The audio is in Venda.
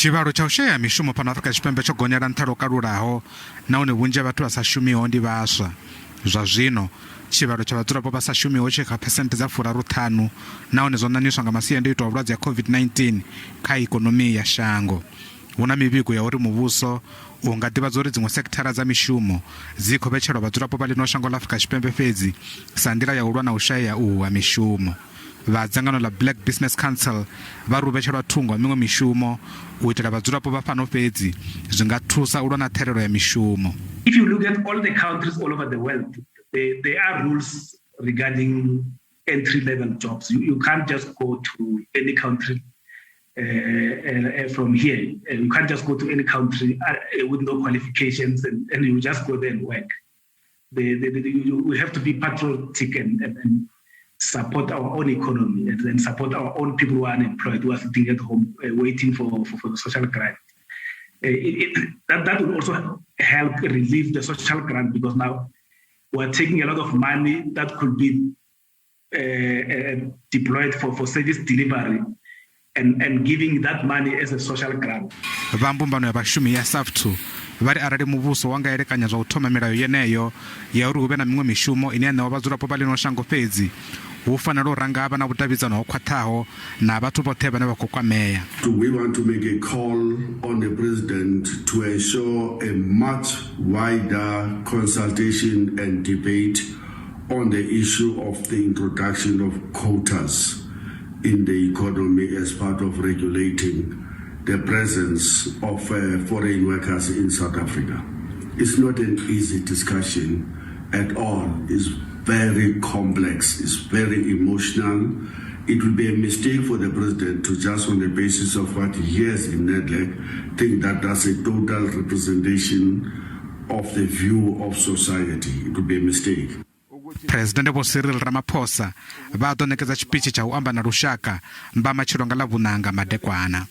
Tshivhalo tsha u shaya mishumo fhano Afrika Tshipembe tsho gonyela nṱha lwo kalulaho nahone vhunzhi ha vhathu vha sa shumiho ndi vhaswa. Zwa zwino, tshivhalo tsha vhadzulapo vha sa shumiho tshi kha phesenthe dza furaruṱhanu nahone zwo ṋaṋiswa nga masiandoitwa a vhulwadze ha COVID-19 kha ikonomi ya shango. Hu na mivhigo ya uri muvhuso u nga ḓivhadza uri dziṅwe sekithara dza mishumo dzi khou vhetshelwa vhadzulapo vha ḽino shango ḽa Afrika Tshipembe fhedzi sa nḓila ya u lwa na u shayea uhu ha mishumo. Vha dzangano ḽa Black Business Council vha ri u vhetshelwa thungo ha miṅwe mishumo u itela vhadzulapo vha fhano fhedzi zwi nga thusa u lwa na ṱhahelelo ya mishumo. If you look at all the countries all over the world, there, there are rules regarding entry level jobs. You, you can't just go to any country uh, uh, from here. Uh, you can't just go to any country uh, with no qualifications and, and you just go there and work. The, the, the, you, we have to be patriotic and, and, and support our own economy and, and support our own people who are unemployed, who are sitting at home uh, waiting for, for, for the social grant. Uh, it, it, that, that will also help relieve the social grant because now we're taking a lot of money that could be uh, uh, deployed for, for service delivery and, and giving that money as a social grant. Vha mbumbano ya vhashumi ya SAFTU vha ri arali muvhuso wa nga elekanya zwa u thoma milayo yeneyo ya uri hu vhe na miṅwe mishumo ine ya ṋewa vhadzulapo vha ḽino shango fhedzi hu fanela u ranga ha vha na vhudavhidzano ho khwaṱhaho na vhathu vhoṱhe vhane vha khou kwamea. We want to make a call on the president to ensure a much wider consultation and debate on the issue of the introduction of quotas in the economy as part of regulating the presence of uh, foreign workers in South Africa. It's not an easy discussion at all. It's very complex, it's very emotional. It would be a mistake for the president to just on the basis of what he hears in NEDLAC think that that's a total representation of the view of society. It would be a mistake. Phresidennde Vho Cyril Ramaphosa vha ḓo ṋekedza tshipitshi tsha u amba na lushaka mbamatshelo nga Ḽavhuṋa nga madekwana.